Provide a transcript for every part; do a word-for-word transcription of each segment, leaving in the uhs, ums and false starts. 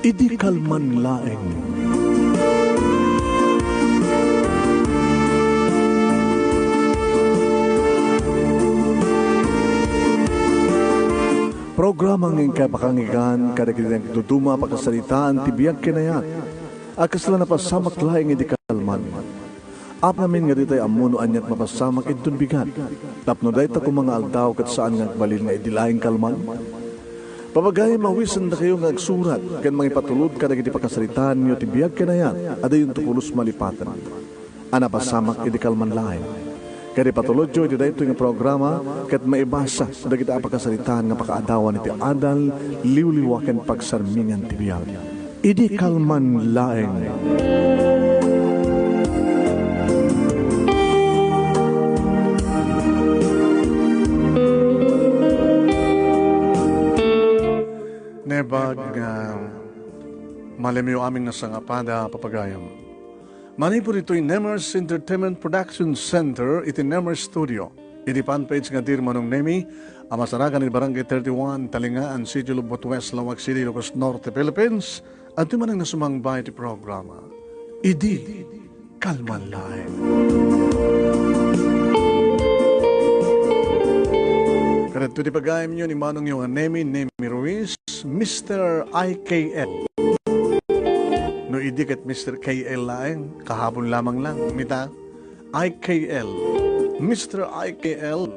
Idi kalman laeng. Programa nga inkay pakanggan kadagiti nagduduma a pakasaritaan ti biag ken ayat a kasla napasamak laeng idi kalman. Apamin nga ditay ammo no aniat mapasamak inton bigat. Tapno dayta koma nga aldaw ket saan nga agbalin nga idi laeng kalman. Papagayam, awisendakayo nga agsurat ken mangipatulod kadagiti pakasaritaanyo ti biag ken ayat a diyonto pulos malipaten a napasamak idi kalman laeng. Ket ipatulodyo iti daytoy nga programa ket maibasa dagiti a pakasaritaan nga pakaadawan iti adal, liwliwa ken pagsarmingan ti biag. Idi kalman laeng. Naimbag nga malemyo amin a sangapada, papagayam. Manipud ditoy Nemers Entertainment Production Center iti Nemers Studio. Iti fanpage nga Dear Manong Nemi, a masarakan iti Barangay thirty-one, Talingaan, Sitio Lubot West, Laoag City, Ilocos Norte, Philippines, adtoy manen nga sumangba iti programa. Idi kalman laeng. Kadagitoy ti pagayamyo ni manongyo nga Nemi, Nemi Ruiz, Mister I K L. No idi ket Mister K L laeng, kahabon lamang lang, mita, I K L. Mister I K L,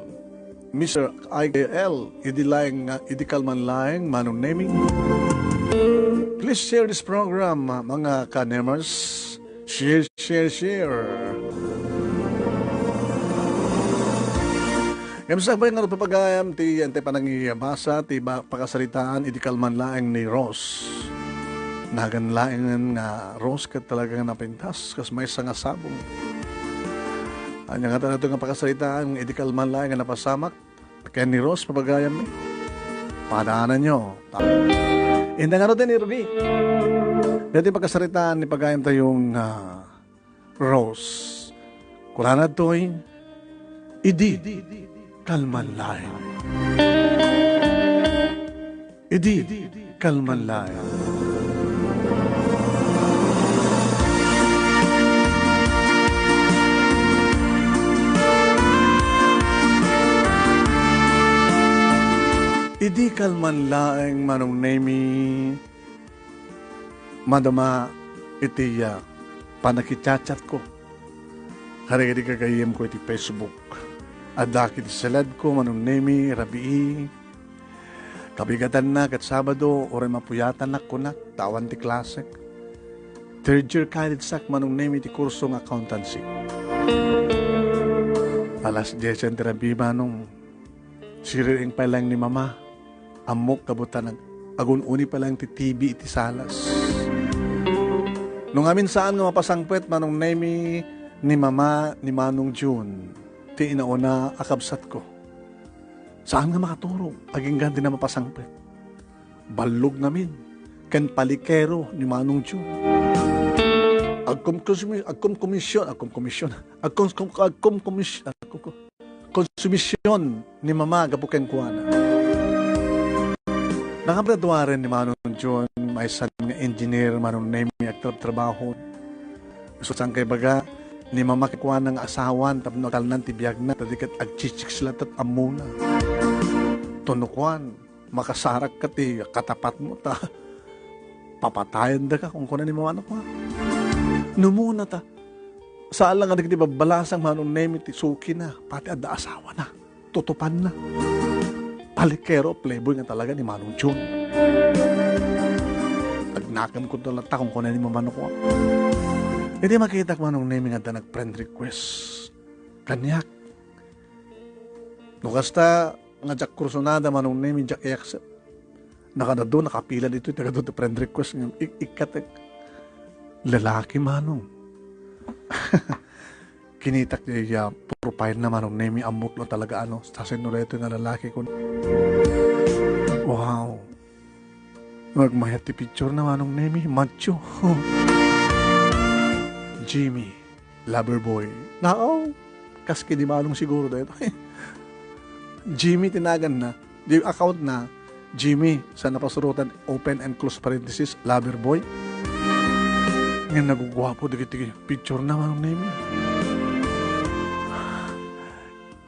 Mister I K L, idi laeng nga, idi kalman laeng, Manong Nemi. Please share this program, mga ka-Nemers. Share, share, share. Ngem sakbay nga nagpapagayam ti, ante panangiyabasa, ti ba-, pakasaritaan, idi kalman laeng ni Rose. Nagan laeng nga Rose ket talaga nga napintas, kas maysa nga sabong. Ania nga talaga nga pakasaritaan, idi kalman laeng nga napasamak, ken ni Rose, papagayam mi. Padaananyo. Inda nga ro din, Irby. Dati pakasaritaan ni pagayam tayong, ah, Rose. Kunana toy, idi kalman laeng. Idi kalman laeng. Idi kalman laeng, Manong Nemi, madama iti, ah, pannakichatchatko. Kadagiti gagayyemko iti Facebook. Adda iti seledko, Manong Nemi, rabii. Kabigatanna ket Sabado, uray mapuyatanak, kunak, ta awan ti klasek. Third year college-ak, Manong Nemi, ti kurso nga accountancy. Alas diesen ti rabii, Manong. Siriring pay laeng ni Mama. Ammok, kabutang ag-, agun-uni pay laeng ti T V iti salas. No ngamin saan nga mapasangpet, Manong Nemi, ni Mama, ni Manong Jun, ti inauna a kabsatko. Saan nga makaturog, agingga dina mapasangpet. Ballog ngamin, ken palikero ni Manong Jun. Agkumkusmi-, agkumkumisyon, agkumkumisyon, agkum-, agkumkumis-, agkumku-, konsumisyon ni Mama gapu kenkuana. Nakagraduaren ni Manong Jun, maysa nga engineer, Manong Nemi, agtrabtrabaho. Isu saan kay baga, ni Mama kenkuana nga asawan tapno akalnan ti biagna, ta di ket agchichicks latta ammona. Tono kuan, makasarak ka ti katapatmo, ta papatayen daka, kunkuna ni Mama, no, kuan. Numuna ta, saan lang nga dagiti babbalasang, Manong Nemi, ti sukina, pati adda asawana. Tutupanna. Palikero, playboy nga talaga ni Manong Jun. Agnakem kunto latta, kunkuna ni Mama, no, kuan. Idi makitak, Manong Nemi, nga adda nag-friend request kaniak. No kasta, nga diak kursonada, Manong Nemi, diak i-accept. Nakadado, nakapila ditoy, tagado ti friend request nga ik-, ikkatek. Lalaki, Manong. Kinitak diay, ah, profile na, Manong Nemi, ammok no talaga, ano, sa sino daytoy nga lalaki kun. Wow. Agmayat ti picture na, Manong Nemi, macho. Jimmy. Lover boy. Nao, kas kini Manong siguro daytoy. Jimmy ti naganna, di account na, Jimmy, sa napasurotan, open and close parenthesis, lover boy. Nga naguguapo dagiti picture na, Manong Nemi.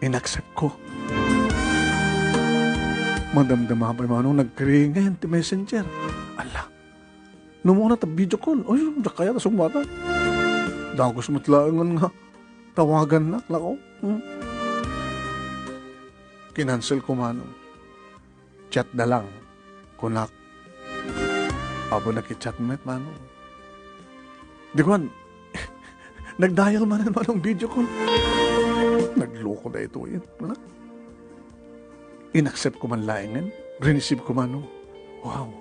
Inaccept ko. Madamdama pay, Manong, nagkringan ti messenger. Ala, numuna ta video call. Ay, diak kayat a sungmatan. Dagus met laeng nga tawagannak, nako. Hmm. Kinansel ko, Manong. Chat da lang, kunak. Apo, nakichat met, Manong. Di kuan, nagdial manen, Manong, video call. Nagloko daytoy, wala. Inaccept ko man laengen, rinisib ko, Manong. Wow.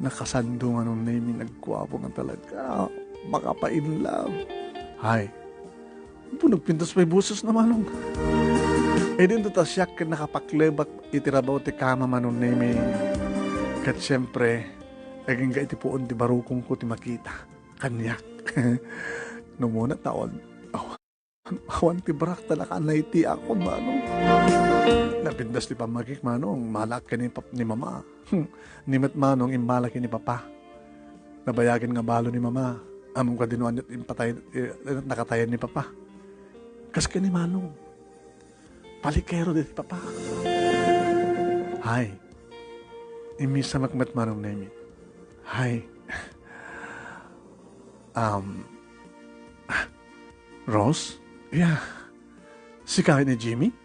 Nakasando, Manong Nemi, nagguapo nga talaga. Makapa-in love. Hay. Apo, nagpintas pay boses na, Manong. Idinto ta siak ket nakapaklebak iti rabaw ti kama, Manong Nemi. Ket siempre, agingga iti puon ti barukongko ti makita kaniak. Numuna ta awan, awan, awan ti brak ta nakaanay ti akon, Manong. Napintas ti pammagik, Manong. Malak ken ni pap-, ni Mama. Hmm. Ni met, Manong, immala ken ni Papa. Nabayagen nga balo ni Mama. Ammom kadi no aniat impatay, eh, nakatayan ni Papa. Kas ken ni Manong. Palikero deti Papa. Hay. Immisamak met, Manong Nemi. Hay. Um, ah, Rose? Yeah. Sika ni Jimmy?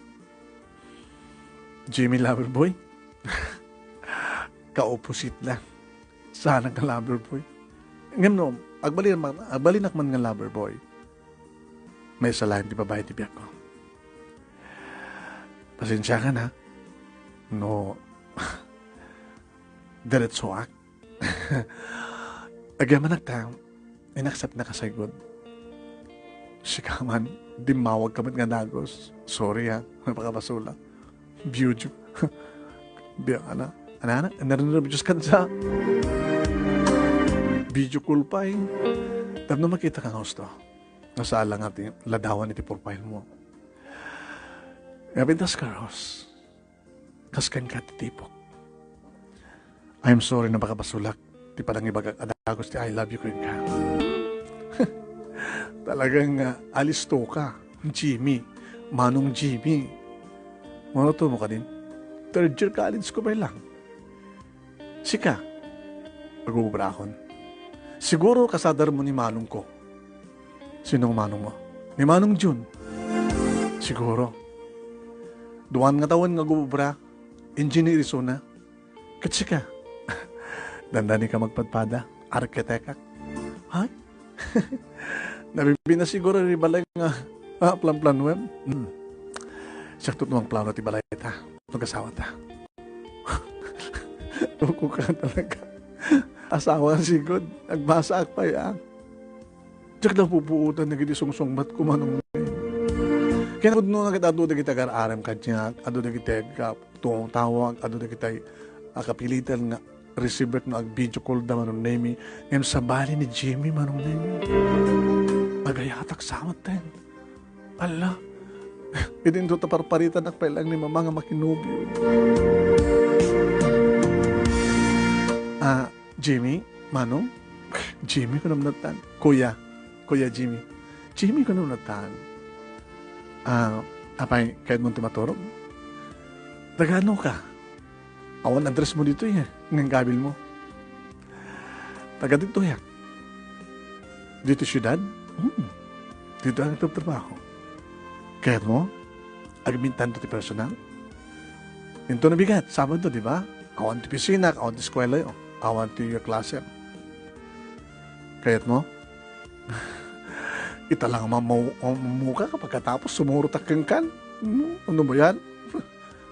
Jimmy Loverboy? Ka-opposite lang. Sana ka Loverboy. Ngem no, agbalinak man, agbalinak man nga Loverboy. Maysa laeng ti babai ti biagko. Pasensiakan, ha? No, diretsoak. Agyamanak ta, inaccept na ka, saygod. Sika man, dimmawagka met nga dagus. Sorry, ha, napakabasolak. Biuju. Biya, ana, ana, ana, ana, ana, Diyos kansa. Video call pay. Tapno makita ka nga husto. Nasala nga ti ladawan iti profile mo. Napintas ka, Rose. Kas kenka ti tipok. I'm sorry, napakabasolak ti panangibagak a dagus ti I love you kenka. Talagang, ah, alisto ka, Jimmy. Manong Jimmy. Mano to mo kadin? Third year college ko pay lang. Sika, agubraakon. Siguro kasadar mo ni manong ko. Sino nga manong mo? Ni Manong Jun. Siguro. Duan nga tawen nga agubra, engineer isuna. Ket sika, dandani ka magpadpada, arkitekak. Hay? Nabibina siguro iti balay nga, ah, plan-planuem. Hmm. Siak to ti mangplano ti balay ta. Mag-asawa ta. Uko ka talaga. Asawa sigud. Agbasaak pay, ah. Diak da pupuotan dagiti sungsungbat ko, Manong Neng. Ken pudno nga ket adu dagiti agar-arem kaniak, adu dagiti agtungtawag, adu dagiti a kapilitan nga receiver no ag-video call da, Manong Nemi. Ngem sabali ni Jimmy, Manong Nemi. Agayatak sa metten. Ala, idinto ta parparitanak pay laeng ni Mama nga makinobio. Ah, Jimmy, Manong? Jimmy, kunam natan. Kuya, Kuya Jimmy. Jimmy, kunam natan. Ah, apay, kayatmo ti maturog? Taga-ano ka? Awan address mo ditoy, eh. Ngem kabil mo. Taga ditoy, ah. Ditoy siudad? Hmm. Ditoy ak nagtatrabaho. Kayatmo? Agmintanto ti personal? Inton nabigat, Sabado, di ba? Awan ti opisina, awan ti eskuela, awan ti klase. Kayatmo? Ita lang mamu-, mamuka ka pagkatapos sumurot ka kenkan. Hmm, ano ba yan?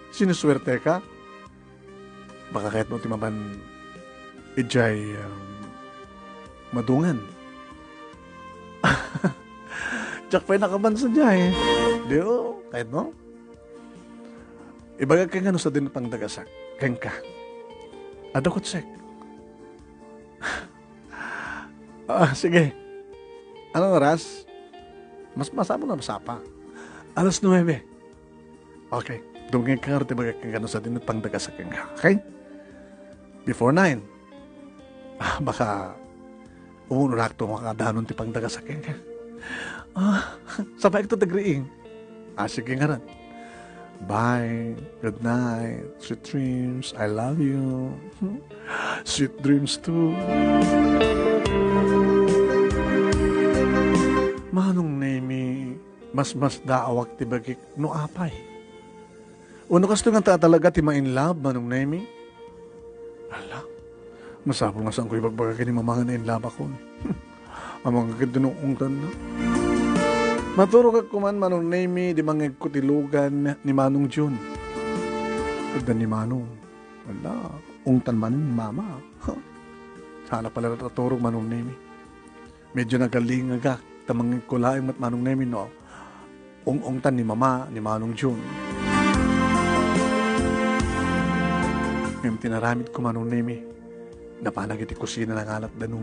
Sinusuwerte ka? Baka kayatmo ti mapan idiay, um, madungan. Diak pay nakabansa diay. Di, o, kayatmo? Ibagak kenka no sadin pangdagasak kenka. Adda kutsek. Ah, sige. Anong oras? Mas masapul a masapa. Alas nuebe. Okay. Dumngegka ngarud ti ibagak kenka no sadino ti pangdagasak kenka. Okay? Before nine. Ah, baka umunorakto makadanon ti pangdagasak kenka. Ah, sabaykto ti agriing. Ah, sige ngarud. Bye. Good night. Sweet dreams. I love you. Sweet dreams too. Manong Nemi, masmasdaawak ti bagik no apay. Wenno kastoy nga ta talaga ti ma-in love, Manong Nemi? Ala, masapul nga saanko ibagbaga ken ni Mama nga na-in love akon. Amangan ket ti ungtanna. Maturogak koman, Manong Nemi, dimangngegko ti lugan ni Manong Jun. Adda ni Manong. Ala, ungtan manen ni Mama. Saan pay la a turog, Manong Nemi. Medyo nagalingagak, ta mangngegko laeng met, Manong Nemi, no ung-ungtan ni Mama ni Manong Jun. Ngem ti inaramidko, Manong Nemi, napanak iti kusina nangalat danum.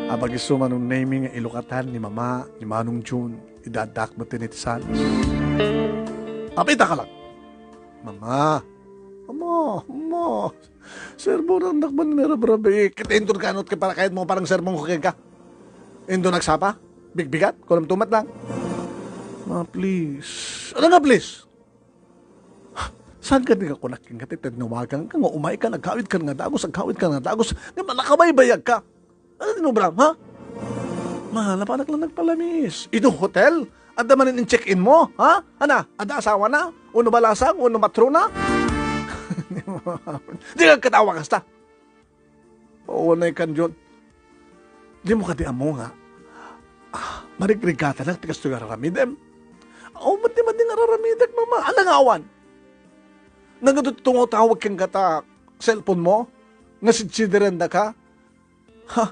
Apag isu, Manong Nemi, nga ilukatan ni Mama ni Manong Jun, idaddak met ti netisanes. Apay, dakalan! Mama! Mama! Mama! Sermonan dakman ni rabrabi. Ket inton kanot ket para kayatmo parang sermonko kenka. Inton nagsapa? Bigbigat? Kunam tumat lang. Ma, please. Ano nga please? Saan ka di ka kunak kenka, ti tednawagan ka nga umay ka, nagkawid ka nga dagus, nagkawid ka nga dagus, nga manakabaybayag ka. Ano ti nubram, ha? Ma, napanak lang nagpalamis. Ito hotel? Adda manen in check-in mo, ha? Ana, adda asawa na? Uno balasang? Uno matrona? Di ka katawa kasta. Oo, nay kan Diyon. Di mo kadi ammo nga, ah, marigrigatanak ti kastoy nga raramidem. Aw, mati-mati nga raramidek, Mama. Ala nga awan. Nagadu tungaw tawag ken kata cellphone mo? Nga sidsidirenda ka? Ha?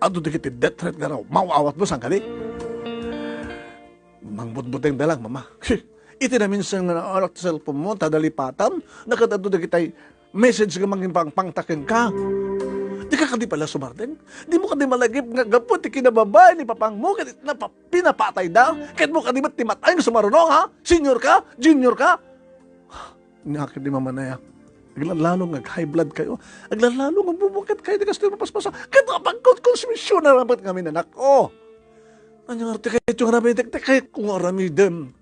Adu dagiti death threat nga raw, maawat mo, saan kadi? Mangbutbuteng da lang, Mama. Iti naminsan nga naarak ti cellphone mo, ta dalipatam, nakadadu dagitay message nga mangipangpangta kenka. Di ka kadi pala sumardeng? Di mo kadi malagip nga gapu ti kinababain ni papang mo, ket napa-, pinapatay da? Ket mo kadi met ti mat-ay nga sumaruno, ha? Senior ka? Junior ka? Nia ket ni Mama Naya, aglalalo nga high blood kayo. Aglalalo nga bubungket kayo, di kastoy mapaspaso. Ket apagkonsumisiyon na rabat ngamin, anak. Oh! Ania nga ti kayo nga aramidek, ti kayo nga aramidem.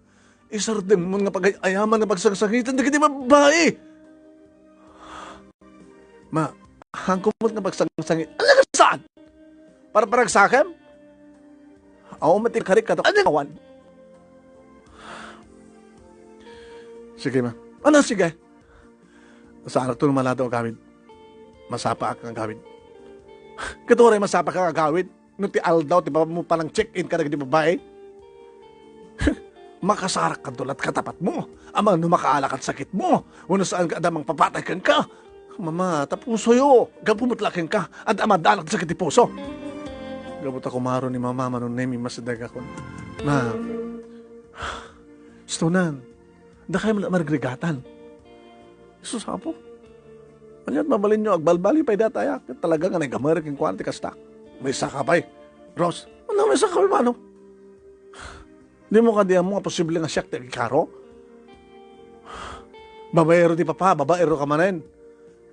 Isardeng mo nga pagay-ayaman nga pagsangsangitan dagiti babai. Ma, hangko met nga pagsangsangit. Ano ka saan? Para paragsakem? Aw, mati karik ka to. Ano nga awan? Sige, ma. Ano, sige? Saan to malado agawid? Masapa ka agawid. Katuray masapa ka agawid. No ti aldaw, ti papa mo panang check-in ka dagiti babai. Makasarak kanto lat katapat mo. Amang no makaala kat sakit mo. Wano saan ka adda mangpapatay kenka. Mama, ta pusoyo. Gapu met la kenka. Adda madanak sakit ti puso. Gapu ta kumaro ni Mama, Manong Nemi, masideg akon. Ma, stonan. Dakay man margrigatan. Sus, Apo. Aniat mabalinyo, agbalbaliw pay dayta aya. Ket talaga nga naigamer kenkuana ti kasta. Maysa ka pay, Ros. Ano, maysa ka pay, mano? Di mo kadi ammo nga posible nga siak ti agikaro? Babaero ti papa, babaero ka manen.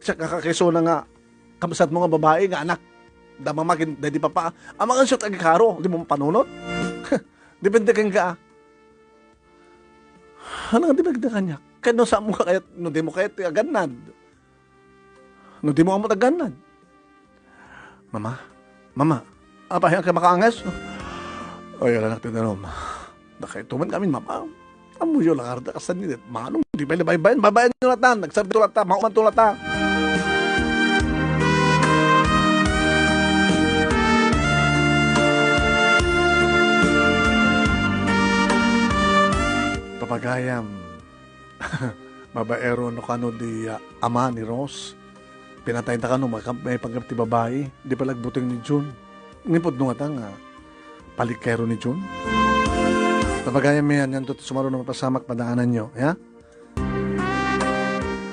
Siak nga kakisuna nga kabsat mo nga babai nga anak. Damamakin, daydi papa. Amangan siak ti agikaro, di mo mapanunot? Depende kenka, ah. Ano nga di magda kaniak? Ket no saan mo ka kayat, no di mo kayat ti agannad. No di mo ammo ti agannad. Mama, mama, apay, ang makaangas? Ay, ala nak ti danum. Nakay tuman kami, mama. Amuyo lang arda kasan ni Manong, di pay labaybayan, babayan nyo latan, nagsardi latan, mauman to latan. Papagayam, babaero no kano di, ah, ama ni Rose. Pinatay ta kano, maka-, may pagkap ti babai, di pala agbuteng ni Jun. Ngipod no nga ta nga, palikero ni Jun. Papagayam mi, anyan to sumaruno mapasamak, padaanan nyo, ya?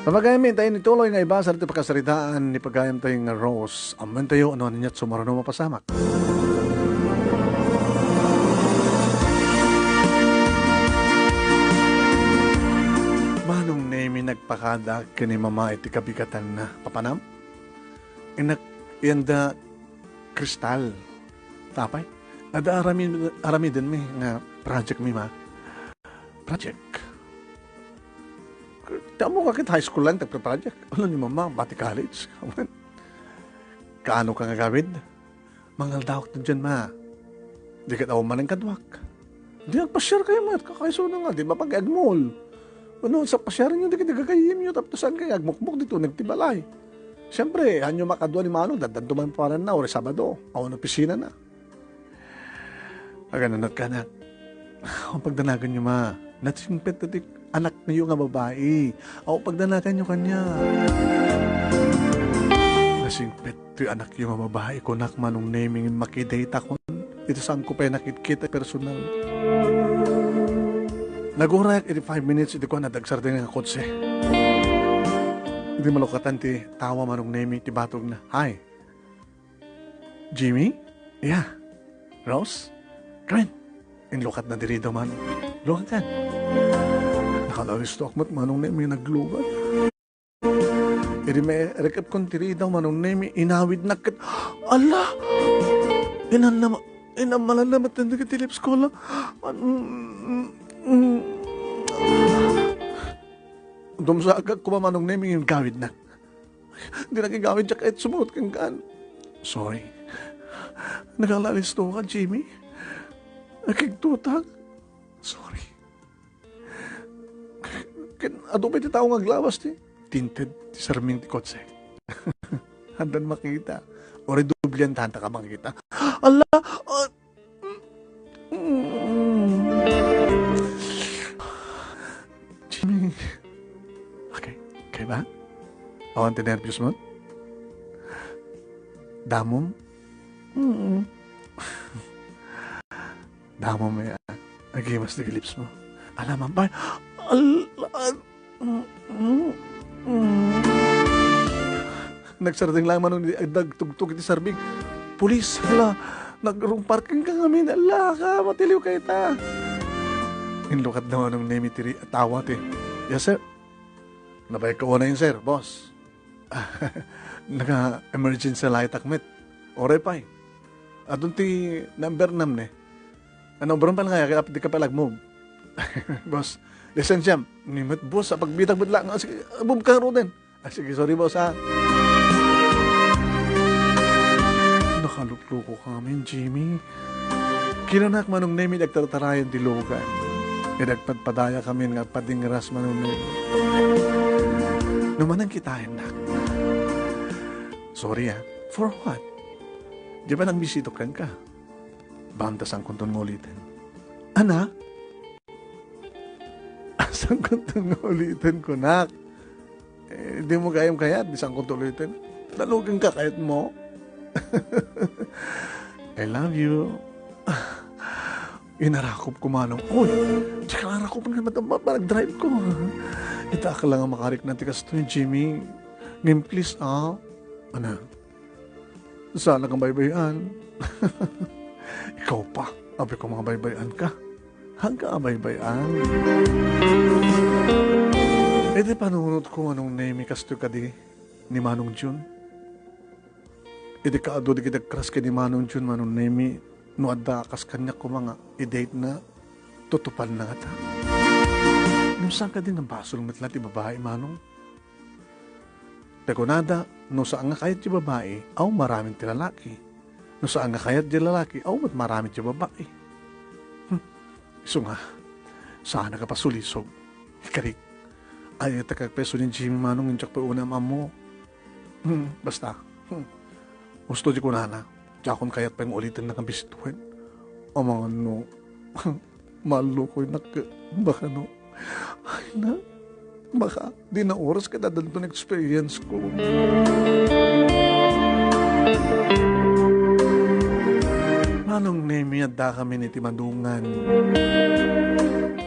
Papagayam mi, tayo nituloy nga ibasa dito pakasaritaan ni pagayam tayo nga Rose. Amen tayo, ano, ano niya, sumaruno mapasamak. nagpakada ken ni Mama iti kabigatanna. Papanam? Inak-, iyanda kristal. Tapay? Adda aramid-, aramidenmi nga project mi, Ma. Project? Ti ammok ket high school lang ti project. Ano ni Mama, bati college. Kaano ka nga gawid? Mangaldaok ta dian, Ma. Di ket awan manen kaduak. Di agpasiarkayo met, kakaisuna nga, di ba, pag agmol. Ano, sa pasiarenyo, di ket gagayyemyo, tapno saan kayo agmukmok dito, nagtibalay. Siyempre, hanyo makadua ni Manong, daddanto man paranna, uri Sabado, awan opisinana. Agananat ka, anak. Awan pagdanaganyo, Ma. Nasingpet ti anakyo nga babai. Awan pagdanaganyo kaniak. Nasingpet ti anakyo nga babai, kunak, Manong Nemi, ngem makidate akon. Iti saanko pay nakitkita personal. Nagurayak iti five minutes iti kuan, adda agsardeng nga kotse. Iti malukatan ti tawa, Manong Nemi, ti batogna. Hi. Jimmy? Yeah. Rose? Come in. Inlukatna diri daw, Manong. Lukaten. Nakalawistoak met, Manong Nemi, naglukat. Idi mairikepkon diri daw, Manong Nemi, inawidnak ket, ala! Inannama-, inammalanna met dagiti lips ko, la. Dumsagak koma, Manong Nemi, ngem gawidnak. Dinak igawid, diak ket sumurot kenka. Sorry. Nagalalis to ka, Jimmy. Nakigtutak. Sorry. Ken adu pay ti tao nga aglawas ti tinted ti serming ti kotse. Addan makita. Uray dublian ta, anta ka makita. Ala! Ah! Mm. Jimmy. Okay. Okay ba? Awan ti nerbios mo? Damom? Mm. Damom, eh, ah. Nagimas ti lips mo. Ala man pay. Al-, al-, mm, mm, mm. Nagsardeng lang, Manong, di, nagtugtog iti sarbing. Pulis, hala, nag-wrong parking ka ngamin. Ala ka, matiliw ka ita. Inlukat na, Manong Nemi, ti ri-, tawa ti. Yes, sir. Nabayag ka una yun, sir, boss. Naka-emergency light ak met. Oray pay. Adun ti number nam ne. Ano, bro, pala nga, kaya di ka pala mag-move. Boss, lisensya, ni met, boss, sa pagbitak met lang. Ah, sige, move ka, Roden. Ah, sige, sorry, boss, ha. Nakalukluko kami, Jimmy. Kinanak, Manong Nemi, nagtartarayan ti lugan. Kaya nagpadpadaya kami nga padingras, Manong Nemi. No manang kitaennak. Sorry, ah. For what? Di ba nang bisito ka? Banta sangkunton nga uliten. Ana? Sangkunton nga uliten, kunak. Eh, di mo gayam kayat, di sangkunton uliten. Dalugen ka kayat mo. I love you. Inarakop ko, Manong. Uy, tsaka arakop nga madama, parang drive ko. Ita ka lang ang makarikna ti kastoy, Jimmy. Ngem, please, ah. Ana? Saan ka baybay-an? Ikaw pa, abi ko, mga baybay-an ka. Hangka a baybay-an. Iti panunot ko, Manong Nemi, kastoy kadi ni Manong Jun. Iti kaadu, di kita kras ken ni Manong Jun, Manong Nemi, no adda kas kaniak koma nga i-date na, tutupan na ngata. Ngem saan kadi nga basol met la ti babai, Manong? Ta kunada, no saan nga kayat ti babai, aw maramid ti lalaki. No saan nga kayat ti lalaki, aw met maramid ti babai. Hmm. Isu nga, saan nga pasulisog. Ikarik, ay, takak peso ni Jimmy, Manong, injak pa unam amo. Hmm, basta. Hmm. Gusto di kunana, diakon kayat pay nga uliten nga bisituen. Amangan no, malukoy nak, baka no. Ay na, baka, di na oras kada danton experience ko. Manong Nemi, adda kami iti madungan.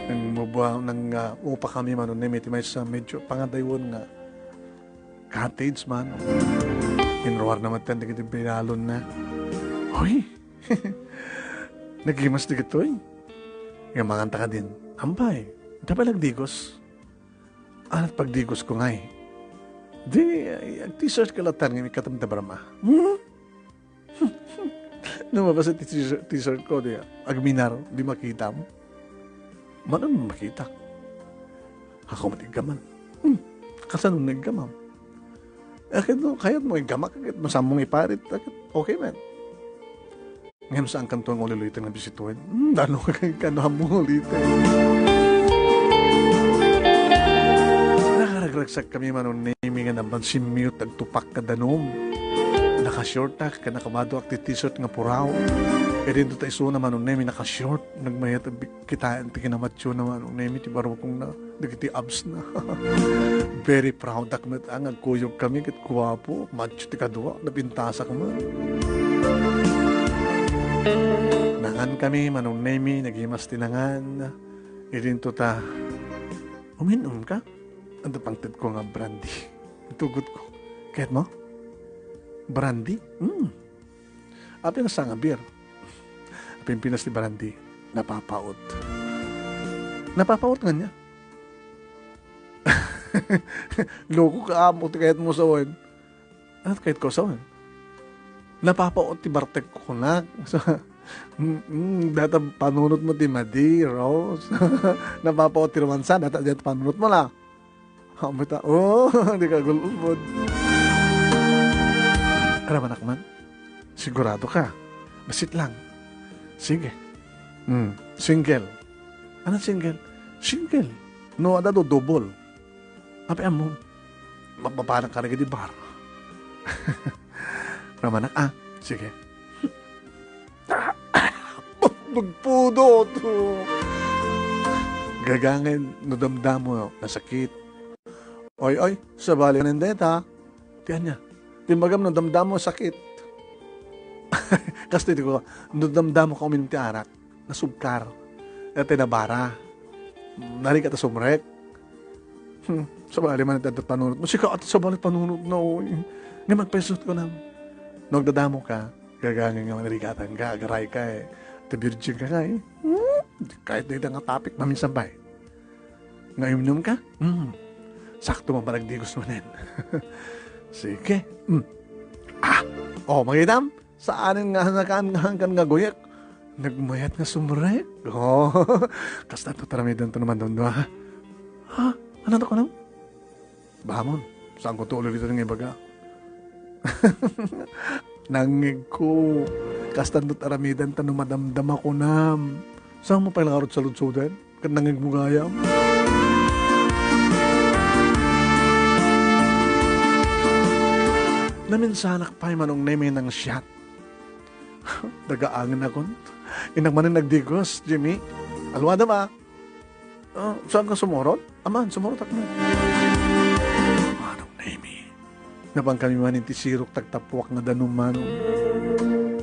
Nang mabua-, nang, ah, upa kami, Manong Nemi, iti maysa medyo pangadaywon nga cottage man. Inruar na met dagiti binalon na. Hoy! Nagimas dagitoy. Nga manganta ka din. Ampay, tapay lagdigos. Anat pagdigosko ngay. Di, ay, ag-t-shirt ka latta nga ikkatam da barma. Hmm? No mabasa ti t-shirt, t-shirt ko, di agminar, di makitam. Manon makita. Ako met iggaman. Hmm. Kasano nga iggamam? Eh, ket no, kayat mo iggamak, ket masammo nga iparit, ket okay met. Ngem saan kanto nga uliliten nga bisituen? Hmm, dano ka kano ammo uliten. Nakaragragsak kami Manong Nemi nga nabansin miyo ti agtupak nga danum. Naka-short ak, ken nakabadoak ti t-shirt nga puraw. Ket didto ta isuna Manong Nemi naka-short. Nagmayat a bi-, kitaen ti kinamacho na Manong Nemi ti barukong na. Dagiti abs na. Very proud ak met nga agkuyog kami ket guapo, macho ti kadua, napintasak met. Nangan kami, Manong Nemi, nagimas ti nangan. Idinto ta, "Umin-om ka?" Adu pangted ko nga brandy. Itugot ko. Kayat mo? Brandy? Hmm. Apay nga sanga beer. Apay Pinas ti brandy. Napapaot. Napapaot nga niya. Loko ka, amo ti kayat mo sawen. Ano ti kayat ko sawen? Napapaot ti bartek ko kunak. So, mm, mm, data panunot mo ti madi, Rose. Napapaot ti romansa, data, data panunot mo na. Amo ta, oh, di ka gulupod. Ramanak man? Sigurado ka? Basit lang. Sige. Hmm, single. Ano single? Single. No, ada do double. Apay ammo, mapapanak ka na gidi bar. Ramanak, ah, sige. Nagpudot. Gagangay no damdamo, nasakit. Oy, oy, sabali ka nindeta. Ti anya, ti magam no damdamo, sakit. Kastoy ti ko, no damdamo ka uminom ti arak, nasubkar. Ete nabara. Narigat a sumrek. Hmm, sabali man iti adda panunot mo. Sika, ati sabali panunot na, oy. Nga magpaisut ko na. No, agdadamo ka, gagangay nga manarigatan ka, agaray ka, eh. Iti virgin ka nga, eh. Hmm, kahit dayta nga topic, maminsan pa, eh. Nga imnom ka? Hmm. Sakto man panagdigos manen. Sige. Hmm. Ah! Oh, mangitam? Saanen nga nakaan nga hangkan nga guyek? Nagmayat nga sumrek? Oh, kasta to taramidan to naman doon, ha? Ha? Ano to, kunam? Bahamon, saan ko to ulit nga ibaga? Nangig ko. Kasta to taramidan ta no madamdama ko nam. Saan mo pala karot sa lutsudan? Ket nangigmugayam. Naminsanak pay Manong Nemi nang siat. Dagaangen akon. Innak manen nagdigos, Jimmy. Alwada ba? Ah, saan ka sumurot? Aman, sumurot ak na. Manong Nemi. Napan kami man iti sirok tagtapuak nga danum, Manong.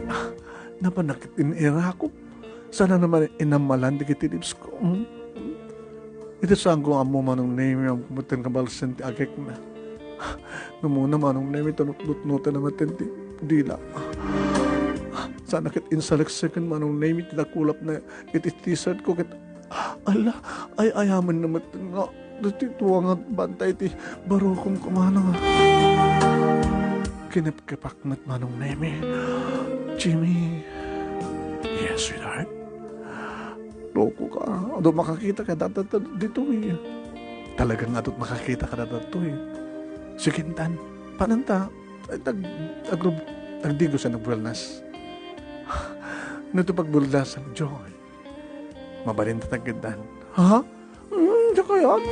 Ah, napan nakit in irakop. Sana naman inamalan dagiti lips ko. Hmm? Iti saan ko ammo, Manong Nemi, ammo ten kabalsen ti agek na. Numuna, Manong Nemi, tanutnutnotan naman ten ti dila. Sana ket insalekseken, Manong Nemi, ti nakulap na iti t-shirt ko ket Ala, ay-ayamen na met nga ditoy tua nga bantay ti barukong kumana. Kinepkepak met Manong Nemi. Jimmy. Yes, sweetheart. Loko ka. Adu makakita ka data ditoy. Talagang adut makakita ka data ditoy. Sige, tan. Pananta. Ay, tag, tag, tagdigo sa nagbuelnas. Nito pagbuelnas, Joy. Mabalin ta tagkitdan. Ha? Hmm, di kayat.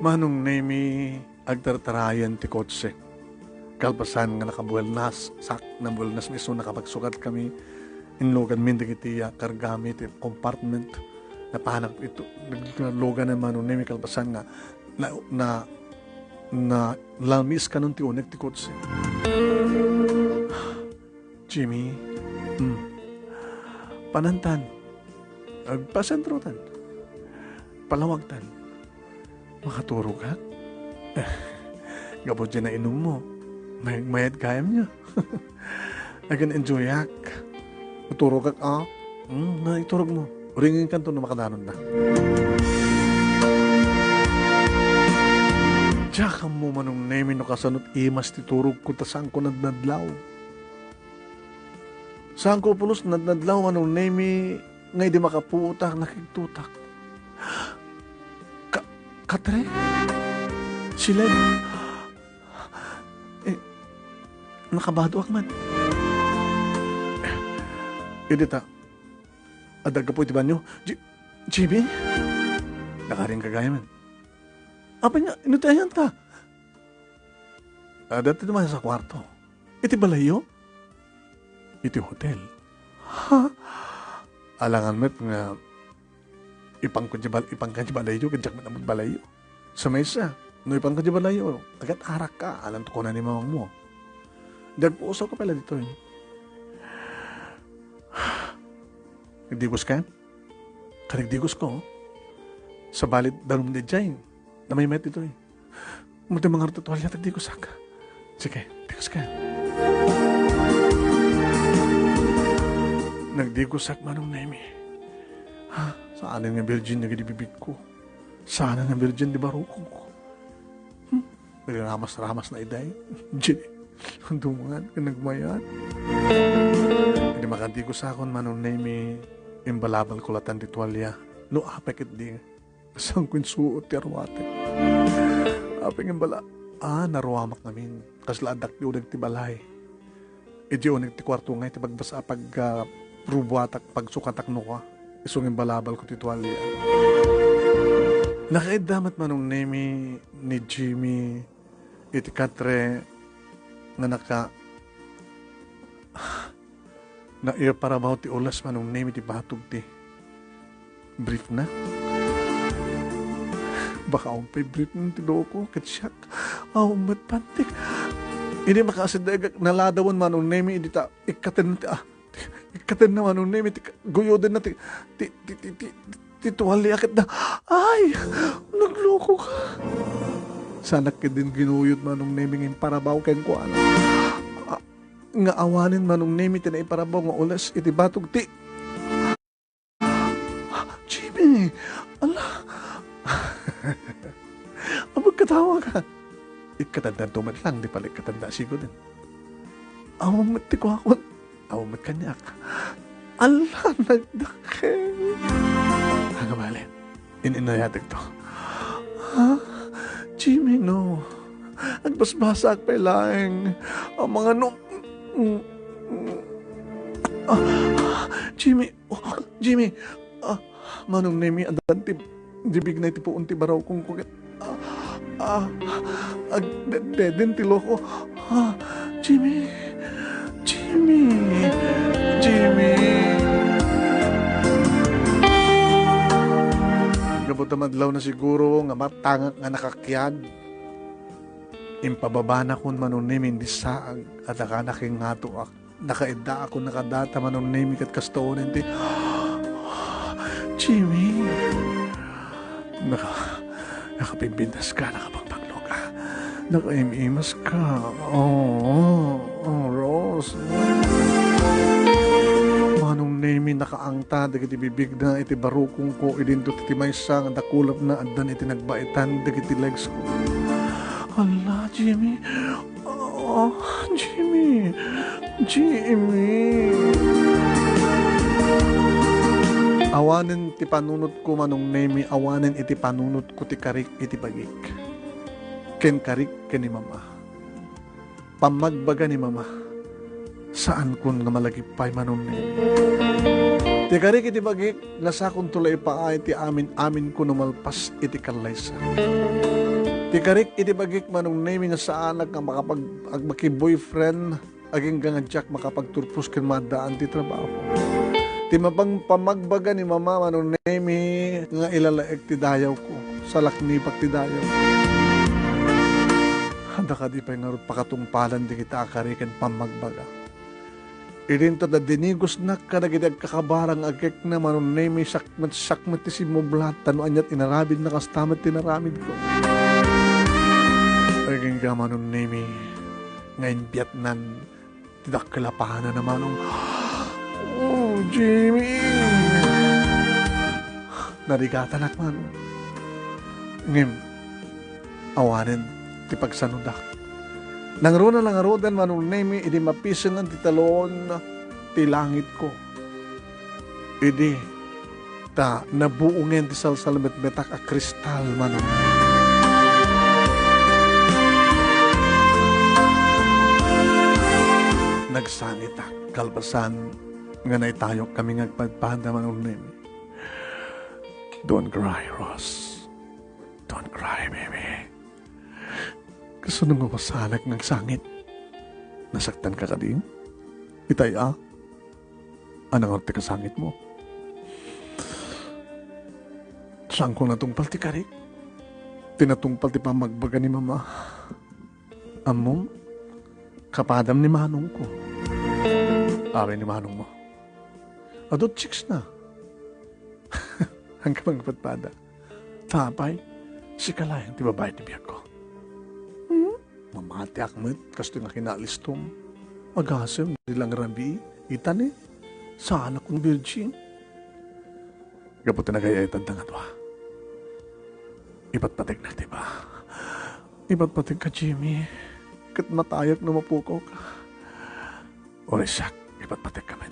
Manong Nemi, agtartarayan ti kotse. Kalpasan nga nakabuelnas, sak, nabuelnas nga isu nakapagsukat kami, inlugan mi dagiti, ah, kargami ti compartment. Napanak ito, naglugan na Manong Nemi kalpasan nga na, na, na lamis kanon ti unek ti kotse. Jimmy, hmm. Panantan. Agpasentrotan. Palawagtan. Makaturogak? Gapu diay nainom mo. Mayat gayam niya. Nag-enjoyak. Turogak, a? Hmm, naiturogmo. Uringenkanto no makadanonna. Diak ammo, Manong Nemi, no kasano't imas ti turogko ta saanko nadnadlaw. Saanko pulos nadnadlaw, Manong Nemi, nga idi makapuotak, nakigtotak. Ka-, katre? Sila? Eh, nakabadoak met. Idi ta, adda gapu iti banio. Ji-, Jimmy? Nakaring ka gayam. Apay nga, ino ti ayanta? Adda ti dumaysa a kuarto. Iti balayyo? Iti hotel. Ha? Alangan met nga ipanko di bal-, ipanka di balayyo, ket diak met ammo balayyo. Sa maysa, no ipanka di balayyo, agat arak ka, alanto kuna ni mamangmo. Di agpuosaw ka pala ditoy. Nagdigos ka? Kanagdigos ko. Sa balit, danum di jay. Namay met ditoy. Mo ti mangarto tuwalya, tagdigusak. Sige, diguska. Nagdigusak, Manong Nemi. Ha? Saanen nga virgin dagiti bibigko. Saanen nga virgin di barukongko. Hmm? Nagaramas-ramas na iday. Jay. Dumangan ka nagmayat. Idi makadigusak, Manong Nemi, imbalabal ko latan ti tuwalya. No apay ket di. Saan ko insuot ti arwatek? Apay nga imbala, a, naruamak ngamin. Kasla addak ti uneg ti balay. Idi uneg ti kuarto nga iti pagbasa-, pag, ah, rubuatak, pagsukatak no ka. Isu nga imbalabal ko ti tuwalya. Nakaidda met, Manong Nemi, ni Jimmy iti katre nga naka-, naiparabaw ti ules, Manong Nemi, ti batog ti briefna. Baka awan pay briefna ti loko, ket siak. Awan met pantik. Idi makaasideg, naladawen, Manong Nemi, idi ta ikkaten ti, ah, ikkatenna, Manong Nemi, ti guyodenna ti, ti, ti, ti, ti, ti tuwalya ket na. Ay! Nagloko ka. Saanak ketdin ginuyod, Manong Nemi, nga imparabaw kenkuana. Ah, nga awanen, Manong Nemi, ti naiparabaw nga ules iti batog ti, Jimmy! Ala! Ammok katawa ka. Ikkatendanto met lang, di pala ikkatenda siguden. Awan met ti kuakon. Awan met kaniak. Ala, nagdakkel. Agabali. In-inayatek to. Ha? Jimmy, no. Agbasbasaak pay laeng. Ang mga no-, ah, Jimmy, oh, Jimmy, ah, Manong Nemi, addan ti, ti bigna iti puon ti barukongko ket, ah, ah, agdedden ti loko. Ah, Jimmy, Jimmy, Jimmy. Gapu ta madlaw na siguro nga matangak nga nakakiad. Impababanakon, Manong Nemi, indi saag, adda ka nakingatoak. Nakaiddaakon a kadata, Manong Nemi, ket kasta unen ti, Jimmy. Naka-, nakapimbintas ka, nakapagpanglo ka. Nakaim-imas ka. Oh, oh, oh, Rose. Manong Nemi, nakaangta dagiti bibigna iti barukongko, idinto ti maysa nga dakulapna addan iti nagbaetan dagiti legsko. Hala, Jimmy. Ah, Jimmy. Jimmy. Awanen ti panunotko, Manong Nemi, awanen iti panunotko ti karik iti bagik. Ken karik ken ni Mama. Pammagbaga ni Mama. Saankon nga malagip pay, Manong Nemi. Ti karik iti bagik, nasakonto la ipaay ti amin-aminko no malpas iti kallaysa. Ti karik iti bagik, Manong Nemi, nga saanak nga makapag-, ag-, maki-boyfriend, agingga nga diak makapagturpos ken maaddaan ti trabaho. Ti mapang-, pammagbaga ni Mama, Manong Nemi, nga ilalaek ti dayawko, salaknipak ti dayaw. Adda kadi pay ngarud pakatungpalan dagita a kari ken pammagbaga. Idinto ta dinigosnak kadagiti agkakabara nga agkekna, Manong Nemi, sakmet-sakmet ti simmublat, ta no ania't inaramidna, kasta met ti inaramidko. Agingga, Manong Nemi, nga imbiatnan ti dakkel a panana, Manong. Jimmy! Narigatanak man. Ngem, awanen ti pagsanudak. Nangruna la ngaruden, Manong Nemi, idi mapisengen ti talon ti langitko. Idi ta nabuongen ti salsalmetmetak a kristal, Manong. Nagsangitak kalpasan nga naitayok kami nga agpadpada, Manong Nemi. Don't cry, Ross. Don't cry, baby. Kasano nga masanak nga agsangit? Nasaktan ka kadi? Itay a? Anang ti kasangit mo? Saan ko natungpal ti karik? Tinatungpal ti pamagbaga ni Mama. Ammom, kapadam ni manong ko. Amin ni manong mo. Adu chicks na. Ang kapangpadpada. Tapay, sika laeng ti babae ti biag ko. Hmm? Mamatiak met, kastoy nga kinalistom. Agasem, di lang rabii, itani, saan akong virgin. Gapu ta nagay-ayatan ta nga dua. Ipatpategnak ti ba? Ipatpateg ka, Jimmy. Ket matayak no mapukaw ka. Uray siak, ipatpatek ka met.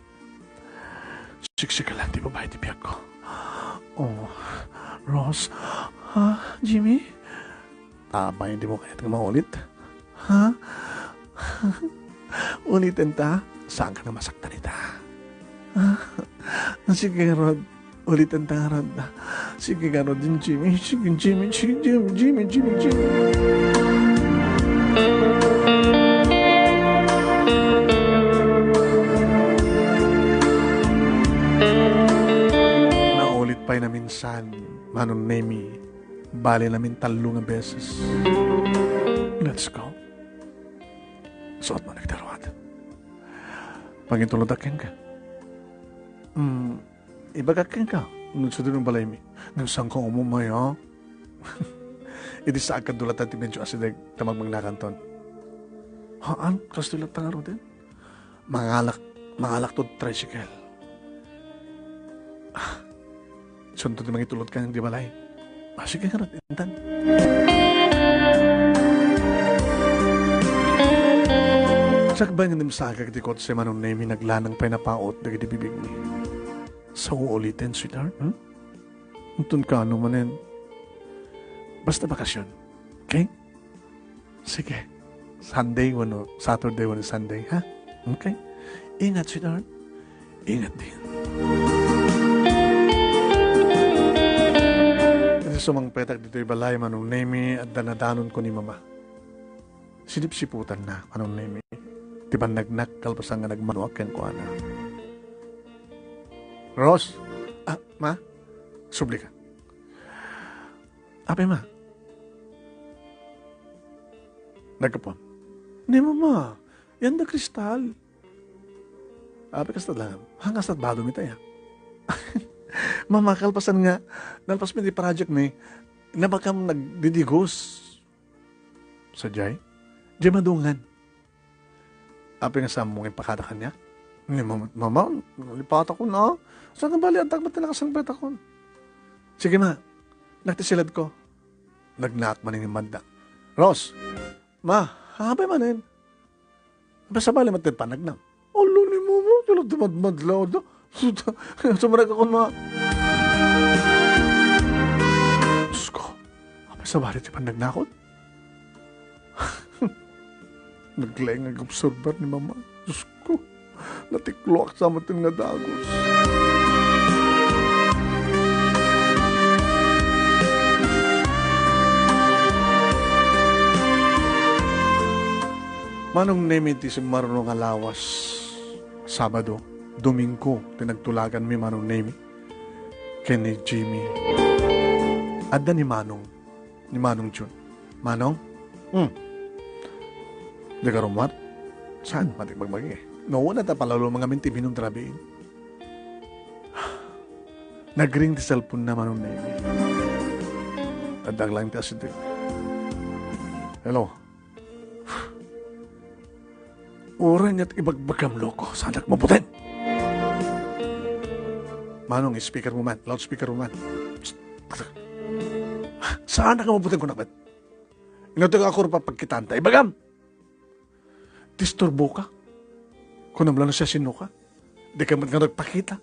Siksika lang ti babae ti biag ko. Oh, Ross. Ha, Jimmy? Tapay, di mo kayat nga maulit? Ha? Uliten ta? Saan ka na masaktan ita? Ha? Sige, Rod. Ulitan ta ngarud. Sige ngarud, Jimmy. Sige, Jimmy. Sige, Jimmy. Jimmy, Jimmy, Jimmy. Naulit pay na minsan, Manong Nemi. Bali namin tallo nga beses. Let's go. Suot mo nagdaruat. Pangintulod a kenka. Mm, Ibagak kenka, no saan ti balaymi. Ngem saan ka umumay, ha? Idi saag kadulatan ti medyo asideg, ta magmagnakanton. Haan, kastoy latta ngaruden. Mangalak, mangalak to tricycle. Ah, sunto ti mangitulod ka di balay. Ah, sige, ngarud, intan. Sakbay nga dimsagak ti kotse, Manong Nemi, naglanang pay napaut dagiti bibigmi. Sa uuliten, sweetheart, hmm? Inton kaano manen. Basta bakasyon. Okay? Sige. Sunday wenno Saturday wenno Sunday, ha? Okay? Ingat, sweetheart. Ingat din. Iti sumangpetak ditoy balay, Manong Nemi, adda nadanonko ni Mama. Sinipsiputanna, Manong Nemi, ti pannagnak kalpasan nga nagmanoak kenkuana. Ros! Ah, Ma? Subli ka. Apay, Ma? Naggapuam. Ni Mama, yan da kristal. Apay, kasta lang. Hang kasta balo mi tayo. Mama, kalpasan nga, nalpas mi di project ni, nabakam nagdidigos. Sadiay? Diay madungan. Apay nga saan mo nga impakada kaniak? Ni Mama, Mama, nalipatakon, ah. Saan nga bali, addak met ti nakasangpetakon. Sige, Ma. Nak ti siladko. Nagnaak manen nga madda. Ros! Ma, apay manen? Apay sabali met ti panagnam? Alo ni Mama, ti la ti madmadlaw da. Suda, sumarek akon, Ma. Diyos ko, apay sabali ti panagnakon? Naglaing nga obserbar ni Mama. Diyos ko, natikloak sa matin nga dagus. Manong Nemi ti simmarno nga lawas, Sabado, Domingo ti nagtulaganmi, Manong Nemi, ken ni Jimmy. Adda ni Manong, ni Manong Jun. Manong? Hmm. Di ka rummuar? Saan? Matik magbagi eh. No, wala ta palalo mga minti minum trabiin. Nagring ti cellphone na, Manong Nemi. Adda lang ti asideg. Hello? Uray niya't ibagbagam, loko. Sanak mabutin! Manong, speaker mo man, loudspeaker mo man. Psst. Saan na ka mabuting kunak met? Ino ti ako pagkitaan ta? Ibagam! Disturbo ka? Kunam lang siya sino ka? Di ka met nga nagpakita.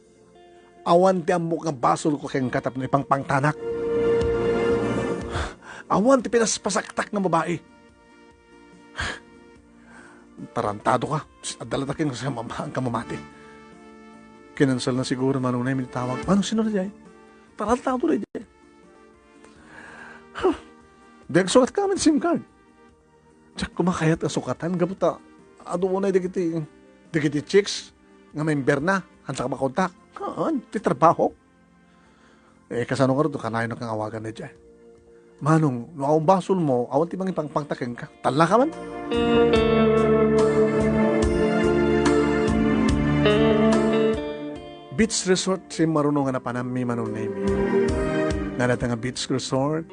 Awan ti ammok nga basol ko kenka tapno ipangpangtanak. Awan ti pinaspasaktak nga babai. Tarantado ka. Adda la ta ken sa mama-, ang kamamati. Kinansal na siguro, Manong Nemi, tawag. Manong, sino na jay? Tarantado na jay. Huh. Di agsukat ka man SIM card. Diak koma kayat a sukatan, gapu ta adu unay dagiti, dagiti chicks nga member na, haan ka makontak. Haan, ti trabaho. Eh, kasano ngarud, kanayon nga awagan na dyan. Manong, no awan basol mo, awan ti mangipangpangta kenka. Talla ka man. Beach resort ti maruno nga napananmi, Manong Nemi. Nalata nga beach resort,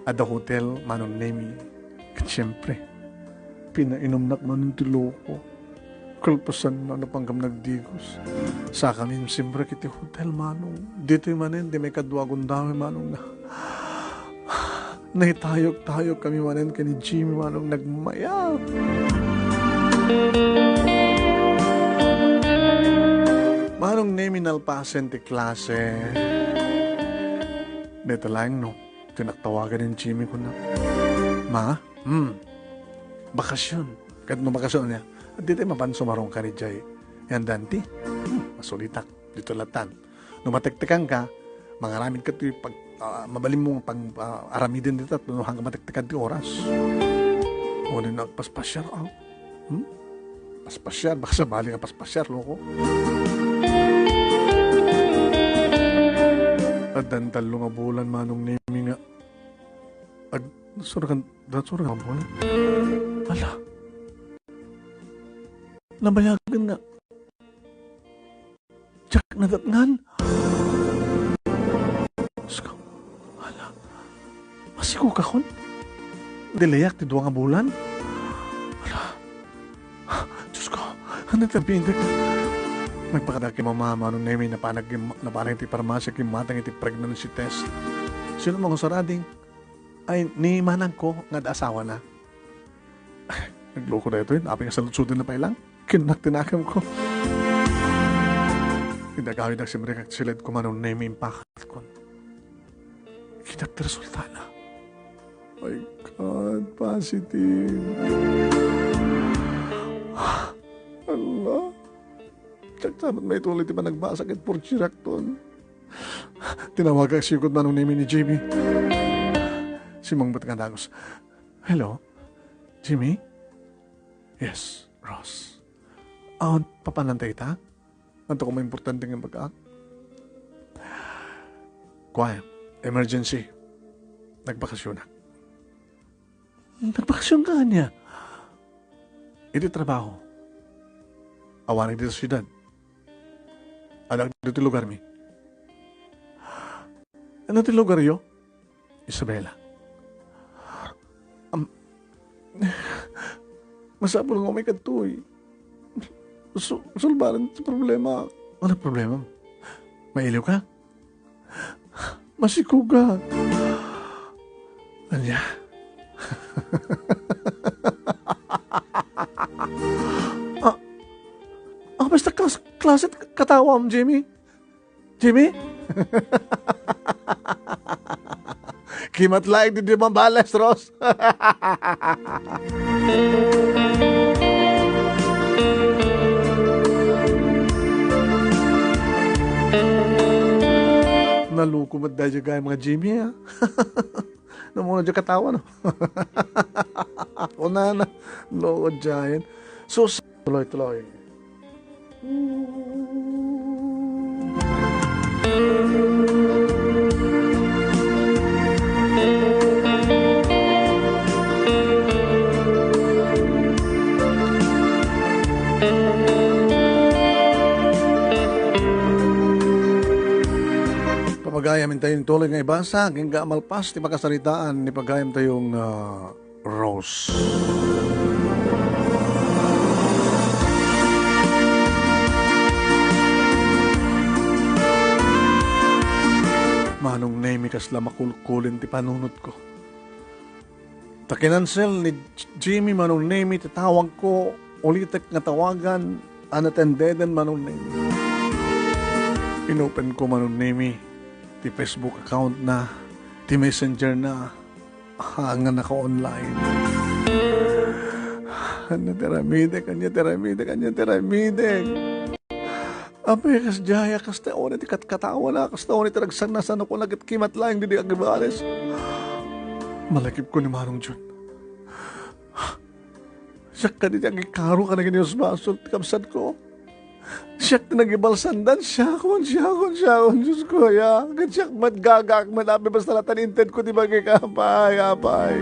adda hotel, Manong Nemi. Ket siyempre, pinainumnak manen ti loko. Kalpasanna, napanggam nagdigos. Sakami, siyempre, iti hotel, Manong. Ditoy manen, di may kadua gundaway, Manong, na. Naitayok-tayok kami manen ken ni Jimmy, Manong, nagmayat. Manong Nemi, nalpasen ti klase. Dita laeng no, tinaktawagan ni Jimmy kuna, "Ma, hmm, bakasyon." Ket no bakasyon niya, "Adda tay mapan sumarong ka ni Jay." Yan, Dante, hmm, masulitak. Dito latan. No matektekan ka, mangaramid ka ti pag, ah, mabalin mo pang, ah, aramiden dita, no, hanggang matektekan ti oras. O, ni nagpaspasiar, ah. Hmm? Paspasiar, baka sabali nga paspasiar, loko. Addan tallo nga bulan, Manong Nemi, nga ag-, suragan, dat suragan nga bulan. Ala. Nabayagan nga. Diak nadatngan. Diyos ko. Hala. Masikog ka kon? Dilayak ti dua nga bulan? Hala. Diyos ko. Ano tabi? Nagpakada kay mama, Manong Nemi, napanag, napanag ti parmasya, kimmatang iti pregnancy test. Sino mo nga sarading? Ay, ni manang ko, nga asawa na. Nagloko daytoy, apay nga saludsuden na pay lang. Kinnak ti nakemko. Idagawidak siyempre kag siled ko, Manong Nemi, impakat kon. Kitak ti resultana. My God, positive. Allah. Diak ta met maituloy ti panagbasa ket pursirakton. Tinawagak sikut, Manong Nemi, ni Jimmy. Simmungbat nga dagus. "Hello? Jimmy?" "Yes, Ross." "Awan papananta ita? Adda koma importante nga ibaga." "Kuan, emergency. Nagbakasyonak." "Nagbakasyon ka ania?" "Iti trabaho. Awanak dita siudad. Adda ditoy lugarmi." "Ano ti lugaryo?" "Isabela." "Am, masapul nga umay kadtoy. Su-, sulbaren ti problema." "Ano problema? Mailiw ka?" "Masikugak." "Ania?" "Ah, ah, basta klas-, klase ti katawam, Jimmy." "Jimmy?" Kimat laeng ti di mabales, Ross. Naluko met daydiay mga Jimmy, ah. Namuna diay katawa, no? Kunana, loko diay. Sus, tuloy-tuloy. Pagayam intayo intuloy nga ibasa, agingga a malpas ti pakasaritaan ni pagayam tayong, ah, Rose. Kasla makulkulen ti panunotko. Ta kinansel ni Jimmy Manong Nemi ti tawagko, ulitek nga tawagan, unattendeden Manong Nemi. Inopenko Manong Nemi ti Facebook account na, ti Messenger na, ha, nga naka-online. Ania ti aramidek, ania ti aramidek, ania ti aramidek. Apay, kasdiay, kasta unay ti katkatawana, kasta unay ti ragsakna, saan ko nagkimmat laeng didi agibales. Malakipko ni Manong Jun. Siak kadi ti agikaro kadagiti basbasol ti kabsatko. Siak ti nagibalsandan, siakon, siakon, siakon, Diosko, ya. Ket siak met gagaak met, apay, basta latta intedko ti bagik, apay, apay.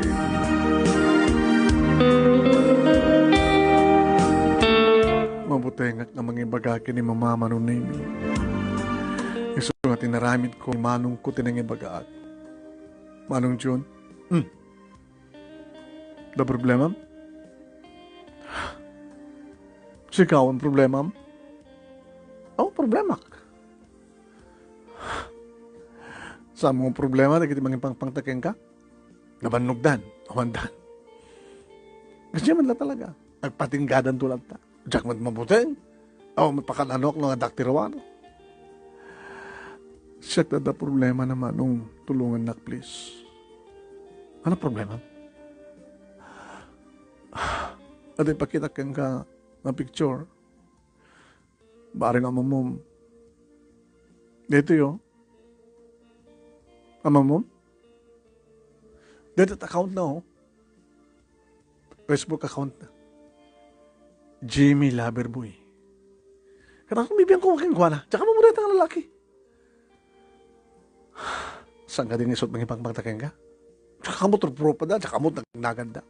Mabutengak nga mangibaga ken ni Mama Manong Nemi. Isu nga tinaramidko ni Manongko ti nangibagaak. Manong Jun, hmm. Da problemam? Sika awan problemam? Awan problemak. Saan mo problema dagiti mangipangpangta kenka? Nabannogdan, awandan. Kasi man la talaga. Agpatinggadanto latta. Diak met mabuteng. Awan met pakan-anok no nga daktirwan. Siak dada problema na, Manong, tulongannak, please. Ano problema? Adi, pakita kenka nga picture. Bareng amamom. Dito yo. Amamom? Dito account na, oh. Facebook account na. Jimmy Loverboy. Kata ko, bibiyan ko kenkuana. Tsaka mo muna itang lalaki. Saan ka din isot mangipangpangta kenka? Tsaka mo tropa da, tsaka mo nagnaganda.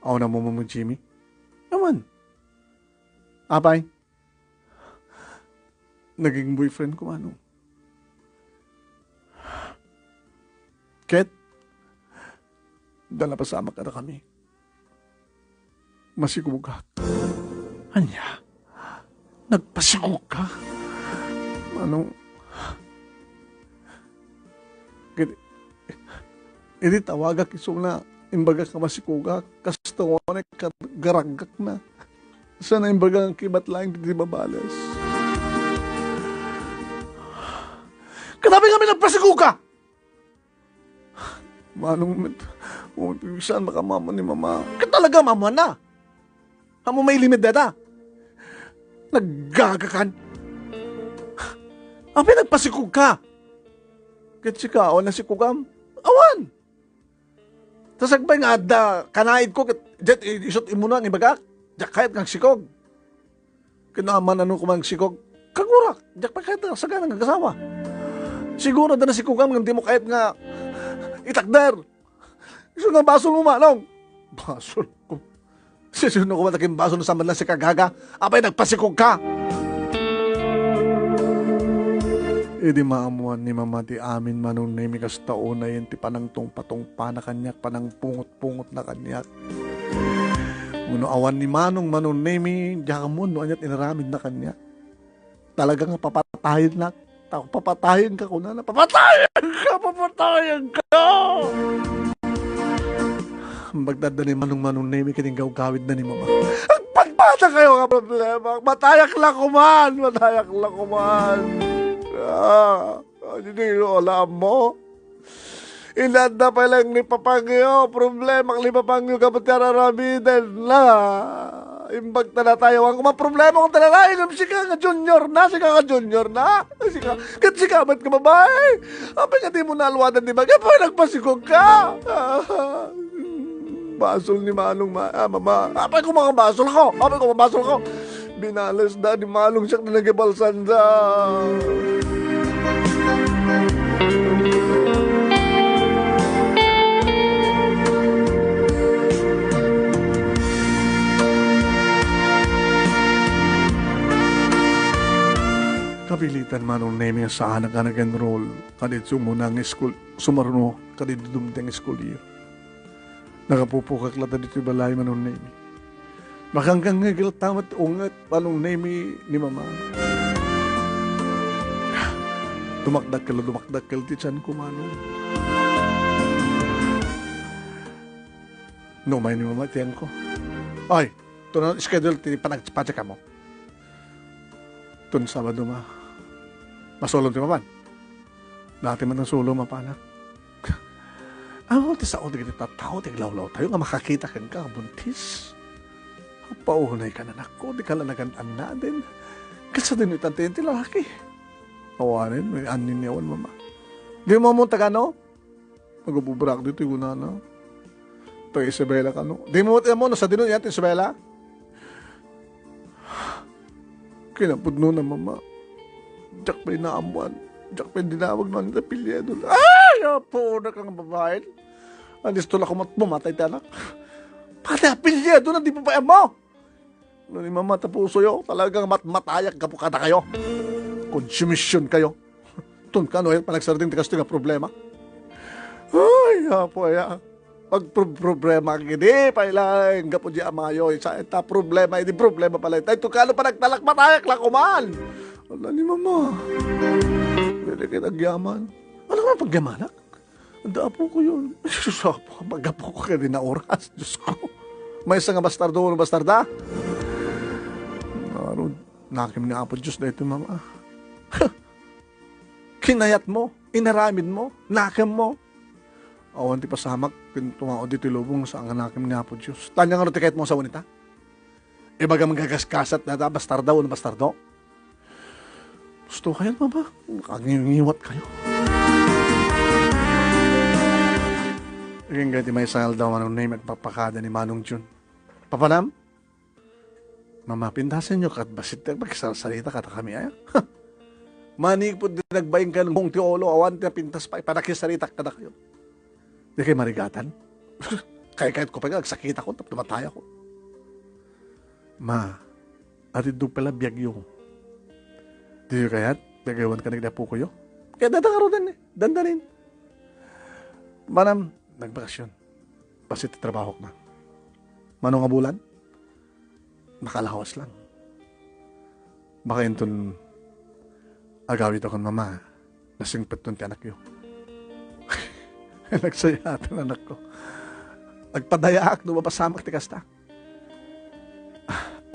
Aw na mo mo, Jimmy. Naman. Apay. Naging boyfriend ko, Manong. Ket, da napasamak kada kami. Masikugak. Ania? Nagpasikog ka? Manong, ket, idi tawagak isuna, imbagak nga masikugak, kasta unay kagaragak na. Sana imbaga nga kibat laeng ti mabales. Kadapi kami nagpasikog ka! Manong met, umipigsan makamama ni Mama. Ka talaga, Mama na? Amo mailimit deta? Naggagakan? Apay nagpasikog ka? Ket sika, awan nasikogam? Awan! Ta sakbay nga adda kanaidko, ket, ket isut' imuna nga ibagak, diak kayat nga agsikog. Ket no amanano ko man agsikog, kagurak, diak pay kayat nga agsagana nga agasawa. Siguro adda nasikogam ngem dimo kayat nga itakder. Isu nga basol mo, Manong. Basol ko. Sisino ko matakin basol sa man lang si kagaga? Apay nagpasikog ka? Idi maammuan ni Mama ti amin, Manong Nemi, kasta unayen ti panangtungpatungpana kaniak, panangpungot-pungotna kaniak. Wenno awan ni Manong, Manong Nemi, diak ammo no aniat inaramidna kaniak. Talaga nga papatayennak. Ta, papatayenka, kunana. Papatayenka! Papatayenka! Bagdadda ni Manong, Manong Nemi ken inggawgawidna ni Mama. Agpatpata kayo nga problema. Matayak la kuman! Matayak la kuman! Ah, di, di, wala mo. Inadda pay lang ni Papangyo, problema ni Papangyo, gapu ti ar-aramiden na. Imbag ta natayawan ko, maproblema ko talaga, ngem sika nga junior na, sika nga junior na. Sika, ket sika met nga babae. Apay nga di mo naaluadan ni Bagyo, apay nagpasikog ka. Basol ni Manong ma-, ah, Mama. Apay ko mga basol ko, apay ko mga basol ko. Binalesda ni Manong siak ti nagibalsanda. Kapilitan, Manong Nemi, nga saanak a nag-enroll kadagiti umuna nga school, sumaruno kadagiti dumteng school year. Nakapupukak latta ditoy balay, Manong Nemi. Makangkangngeg latta met unget, Manong Nemi, ni Mama. Dumakdakkel, dumakdakkel ti tianko, manong. No, umay ni Mama ti tianko. Ay, ito na schedule ti panagpacheck-up mo. Ton Sabado, Ma. Masulom ti mapan. Dati man ang sulom, mapanak. Amo ti sao dagiti tattao ti aglawlawtayo nga makakita kenka nga buntis. Paunay ka, anakko, di ka la nagan-annaden. Kasano iti lalaki? Awanen, may annin yawan, Mama. Di mo mo tagano? Nagububrak ditoy kunana. Taga Isabela kano. Di mo mo no sadino yan, Isabela? Kinapudno na, Mama. Diak pay naammuan. Diak pay dinawag no ania ti apelyido. Ay, apo, na kang babaen. Anis to lako mat-, mamatay ti anak. Pati apelyido na, di pa ba mo? No ni Mama, ta pusoyo, talagang matmatayak gapu kadakayo. Konsumisyon kayo. Ton kano, eh, panagsardeng ti kastoy nga problema. Ay, apo, aya. Pagproblema idi pay laeng gapu di amayo, isa ita problema, idi problema pala ita. Ito kano panagtalak, matayak la kuman. Ala ni Mama. Pwede kayo nagyaman. Ano nga pagyamanak? Anda apo ko yun. Ay, sus, apo, pag-apo ko kaya din na oras. Diyos ko. May isa nga bastardo, bastarda. Aron, nakim ni Apo Diyos na ito, Mama. Kinayat mo, inaramid mo, nakem mo. Awan ti pasamak, ken tumao ditoy lubong, saan nga nakem ni Apo Dios. Tanya nga ti kayat mo, asawa nita? Ibaga mangagaskasat na ta, bastarda wenno bastardo? Gusto kayo, mama? Nakangiwat kayo. Agingga ti maysa nga aldaw, Manong Neme, agpakpakada ni Manong Jun. Papanam? Mama, pintasenyo ket bassit ti agpakisarsarita kadakami, aya? Manipud di nagbaing ken kong ti ulo, awan ti napintas pay panakisaritak kadakayo. Di kay marigatan? Kayat ko pay nga agsakitakon tapno matayakon. Ma, atiddog pay la biagyo. Diyo kayat? Gagawan ka ni apokoyo? Kaya dada ngaruden, eh. Dandanin. Manam, nagbakasyon. Bassit ti trabahok na. Mano nga bulan? Makalawas lang. Baka inton agawid akon, mama, nasingpetton ti anakyo. Nagsayaat ti anakko. Agpadayaak no mapasamak ti kasta.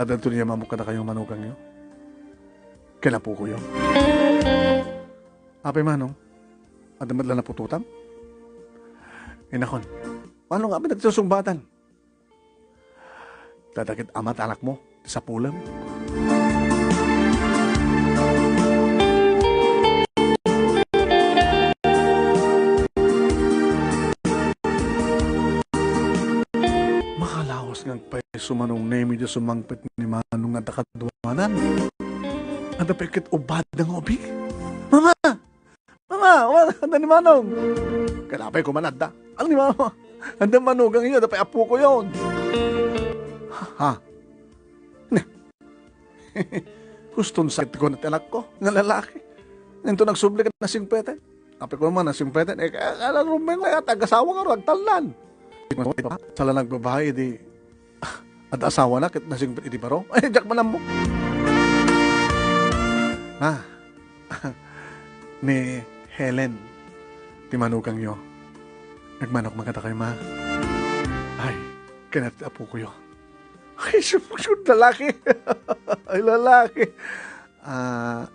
Addanto ni amamok kadakayo manugangyo. Ken apokoyo. Apay Manong, adda met la naputotam? Inakon, Manong, apay nagsusungbatan? Dadakit ama ti anakmo, ti sapulem. Makalawas nga agpayso Manong Neme, di sumangpet ni Manong nga adda kaduanan. Adda pay ket ubadda nga ubing. Mama! Mama, wa-, adda ni Manong. Kalapay ko man adda. Ano ni Mama? Adda manugangyo, adda pay apokoyon. Ha? Ne. Guston sakit ko na ti anakko, nga lalaki. Ngem to nagsubli ket nasingpeten. Apay ko man nasingpeten. Eh, kaya, kaya rumeng kaya, tag-asawa nga, agtalnan. Sala nagbabae, di, adda asawana ket nasingpet iti baro. Ay, diak manammo. Ah, ni Helen, ti manugangyo. Nagmanok man kadakayo, ma. Ay, ken ti apokoyo. Ay, sumsud lalaki. Ay, lalaki. Ah,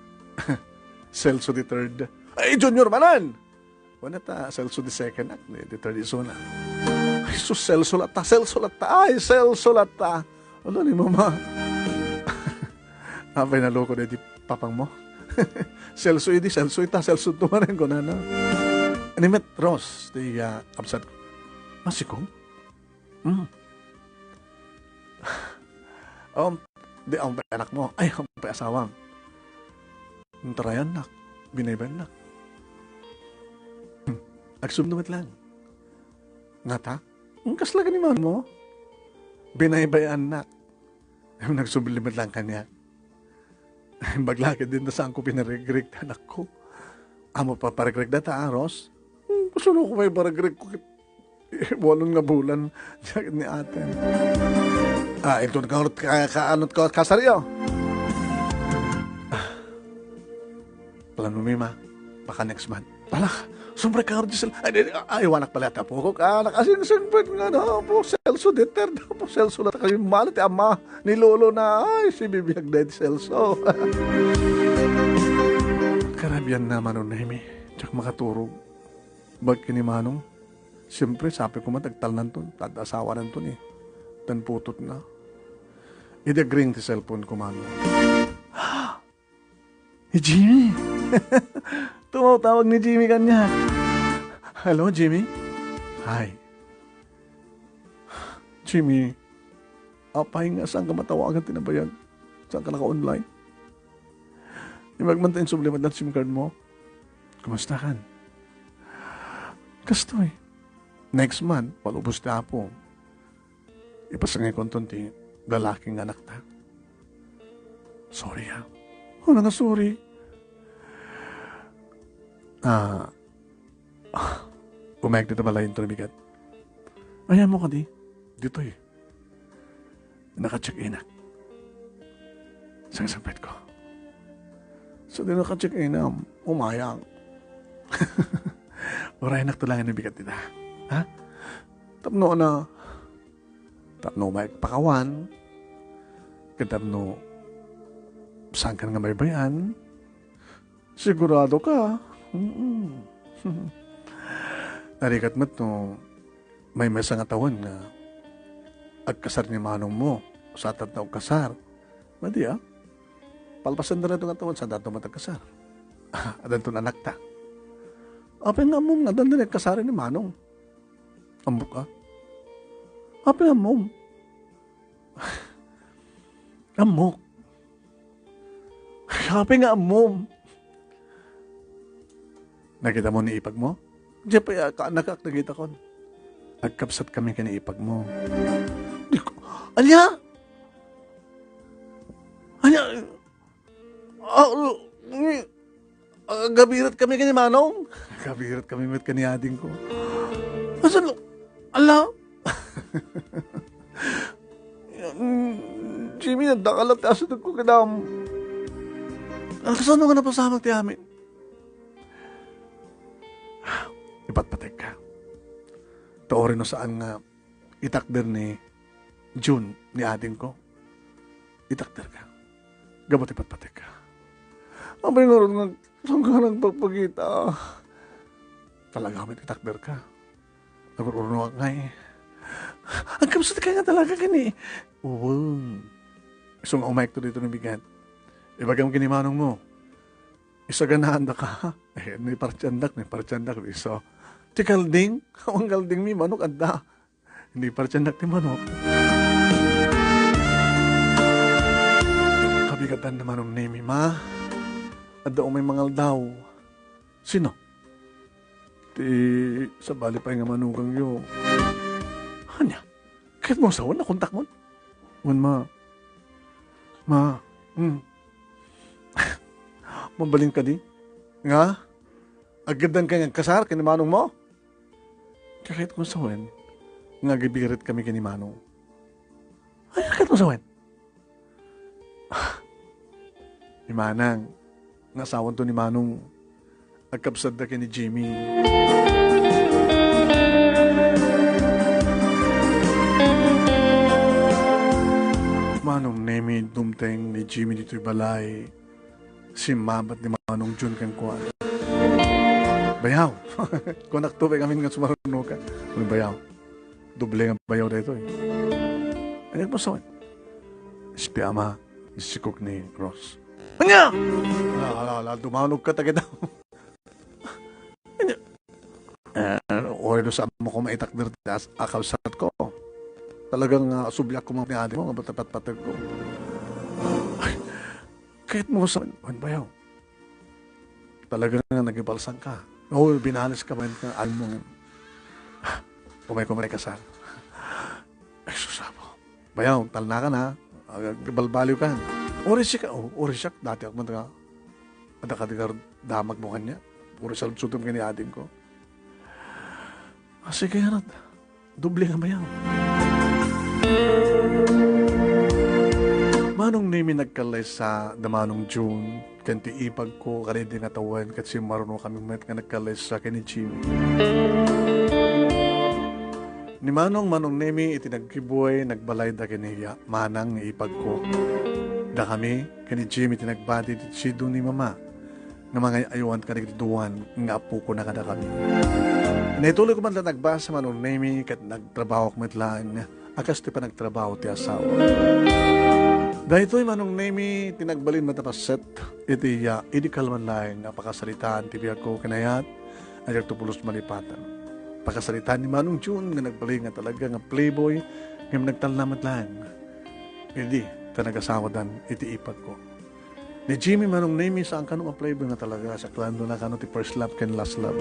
Celso the third. Ay, junior manen. Wala ta, Celso the second, ak, the third is una. Ay, sus, Celso latta, Celso latta. Ay, Celso latta. Ano ni mama? Apay naloko na di papang mo? Celso idi, Celso ita, Celso tumanan ko na, no? Ni met Ross, di, ah, absent. Masikom? Hmm. Um, di, um, anakmo. Ay, um, asawam. Intarayannak. Binaybayannak. Hmm. Agsubli met lang. Ngata? Ang kasla ka ni mama mo? Binaybayannak. Nagsubli met lang kaniak. Imbag la ket din ta saan ko pinaregreg ti anakko. Amo pa paregreg data, ah, Ros? Hmm, kasano ko pay paregreg ko ket, eh, walon nga bulan, diak ni aten. Ah, inton ka, ka, ka, ano, ka, kasaryo? Ah, plano mi, ma. baka next month. Ala, sumrekar di Celso. Ay, di, ay, awanak pala ti apok. Ah, nakasingsingpet nga na, Apo Celso, di ter, Apo Celso, na kayo mali ti ama ni Lolo na, ay, si Bibiag na ti Celso. Karabian na, Manong Nemi. Diak makaturog. Bag kini Manong. Siyempre, sabi ko man, tagtalnan ton, tad asawa nan ton eh. Tan putot na. Idi agring ti cellphone ko, Manong. Ni Jimmy. Tumawtawag ni Jimmy kaniak. Hello, Jimmy? Hi. Jimmy, apay nga saan ka matawagan ti nabayag? Saan ka naka-online? Imbag man ta insubli met ti SIM card mo. Kumusta kan? Kastoy. Next month, palubos ti Apo. Ipasangay konton ti lalaki nga anakta. Sorry, ha. Ano nga sorry? Ah, ah, umayag dita balay, inton bigat. Ayan mo kadi. Ditoy. Naka-check-in ak. Sangsangpet ko. So, di naka-check-in, um, umayag. Urayanak to lang ang bigat dita. Ha? Tapno na, tapno may pakawan, ket tapno saan ka nga baybay-an, sigurado ka. Mm. Narigat met no, may maysa nga tawen nga agkasar ni manong mo, sa tatna agkasar. Madi, ah. Palpasen da na ito nga tawen, sa tatna met agkasar. Adanton anakta. Apay nga ammom nga adanton agkasar ni manong? Ammok, ah. Apay nga ammom? Ammok. Apay nga ammom? Nakita mo ni ipag mo? Diay pay, ah, kaanak ak, nakita kon. Agkabsat kami ken ni ipag mo. Di ko, ania? Ania? Ah, ni, ah, agabiret kami ken ni manong. Agabiret kami met ken ni ading ko. Asan, ala? Jimmy, nadakkel ti asideg ko kadam. Kasano nga napasamak ti amin? Ipatpatek ka. Tauri no saan nga itakder ni June ni ading ko. Itakder ka. Gapu ti patpatek ka. Apay ngarud nga saan ka nagpagpakita? Talaga met itakder ka. Nagur-urno ak ngay. Agkabsat ka nga talaga ken ni. Uweng. Isu nga umayek to dito ni bigat. Ibagam ken ni manong mo. Isaganaan da ka. Eh, ni partiandak, ni partiandak, isu. Ti kalding, awan kalding mi, manok, adda. Ni partiandak ti manok. Kabigatan na manong Nemi, ma. Adda umay mangaldaw. Sino? Ti sabali pay nga manugangyo. Ania? Ket mo sawen a kontak mon? Wen, ma. Ma. Hmm. Mabalin kadi? Nga? Aggaddan ka nga agkasar ken ni manong mo? Kakait ko sawen nga agibirit kami ken ni manong. Ay, kakait ko sawen. Ni manang, nga asawan to ni manong, agkabsat da ken ni Jimmy. Manong Nemi, dumteng ni Jimmy ditoy balay. Simmabat ni Manong Jun kenkuana. Bayaw. Kunak to, kami nga sumaruno ka. Ano bayaw? Doble nga bayaw daytoy. Ano yung pasawan? Ispi ama, isikog ni Ross. Anya! Ala, ala, ala, dumanog ka, tagay daw. Anya? Eh, uri do sa mo ko maitakder ti as-, akabsat ko. Talagang, ah, subliak ko mga ni ate mo, nga patapatpatag ko. Ay, kahit mo sa, ano ba yaw? Talaga nga nagipalsang ka. Oo, binalis ka ba nga alam mo nga. Umay ko maray kasal. Ay, sus, apo. Bayaw, talna ka na. Ag-, balbaliw ka. Uri siya ka. Oh, uri siya. Dati ako man ka. Ada ka digar damag mo kanya. Uri sa lutsutom ka ni ading ko. Ah, sige, Rod. Doble nga bayaw. Manong Nemi nagkalay sa da Manong June. ken ti ipagko kadaydi nga tawen ket simmaruno kami met nga nagkalessa ken ni Jimmy. Ni Manong, Manong Nemi iti nagkibuay, nagbalayda ken ni Manang nga ipagko. Dakami ken ni Jimmy ti nagbati ti sido ni Mama nga mangay-aywan kadagiti duan nga apokona kadakami. Naituloy ko man la nagbasa, Manong Nemi, ket nagtrabahok met laeng a kas ti panagtrabaho ti asawa. Daytoy, Manong Nemi, ti nagbalin met a paset iti, ah, idi kalman laeng a pakasaritaan ti biagko ken ayat a diakto pulos malipatan. Pakasaritaan ni Manong Jun nga nagbalin nga talaga nga playboy ngem nagtalna met laeng idi ta nagasawadan iti ipagko. Ni Jimmy, Manong Nemi, saan kano a playboy nga talaga, saklando na kano ti first love ken last love.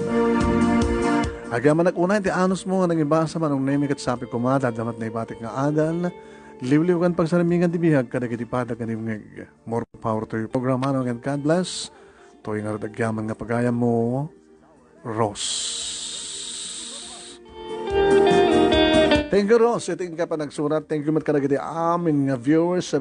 Agyamanak unay ti anusmo nga nangibasa, Manong Nemi, ket sapay koma, daddamat naibatik nga adal, liwliw ken pagsarmingan ti biag kadagiti pada ken imngeg. More power to your program, Manong, and God bless. Toy nga rod agyaman nga pagayammo, Ros. Thank you, Ros. Iti inka panagsurat. Thank you met kadagiti amin nga viewers sa